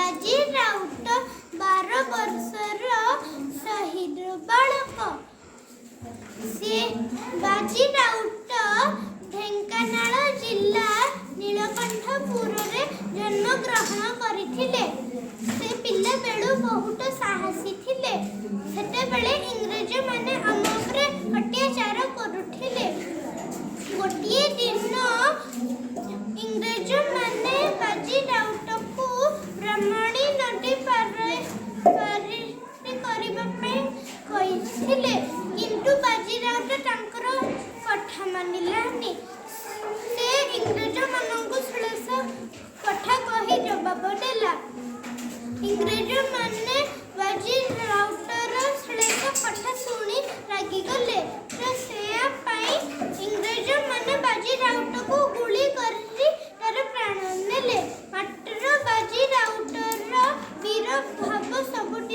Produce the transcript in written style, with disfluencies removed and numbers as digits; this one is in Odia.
ବାଜି ରାଉତ 12 ବର୍ଷର ଶହୀଦ ବାଳକ। ସେ ବାଜି ରାଉତ ଢେଙ୍କାନାଳ ଜିଲ୍ଲା ନୀଳକଣ୍ଠପୁରରେ ଜନ୍ମଗ୍ରହଣ କରିଥିଲେ। ସେ ପିଲାବେଳୁ ବହୁତ ସାହସୀ ଥିଲେ। ସେତେବେଳେ ଇଂରେଜମାନେ ଆମ ଉପରେ ଅତ୍ୟାଚାର କରୁଥିଲେ। ଗୋଟିଏ ଦିନ ଇଂରେଜମାନେ ବାଜି ରାଉତକୁ ବ୍ରାହ୍ମଣୀ ନଦୀ ପାରି କରିବା ପାଇଁ କହିଥିଲେ, କିନ୍ତୁ ବାଜି ରାଉତ ତାଙ୍କର କଥା ମାନିଲାନି। ସେ ଇଂରେଜମାନଙ୍କୁ ଶ୍ଳେଷ କଥା କହି ଜବାବ ଦେଲା। ଇଂରେଜମାନେ ବାଜି ରାଉତର ଶ୍ଳେଷ କଥା ଶୁଣି ରାଗିଗଲେ। ତ ସେୟା ପାଇଁ ଇଂରେଜମାନେ ବାଜି ରାଉତକୁ ଗୁଳି କରି ତାର ପ୍ରାଣ ନେଲେ। ମାତ୍ର ବାଜି ରାଉତର ବୀର ଭାବ ସବୁଦିନ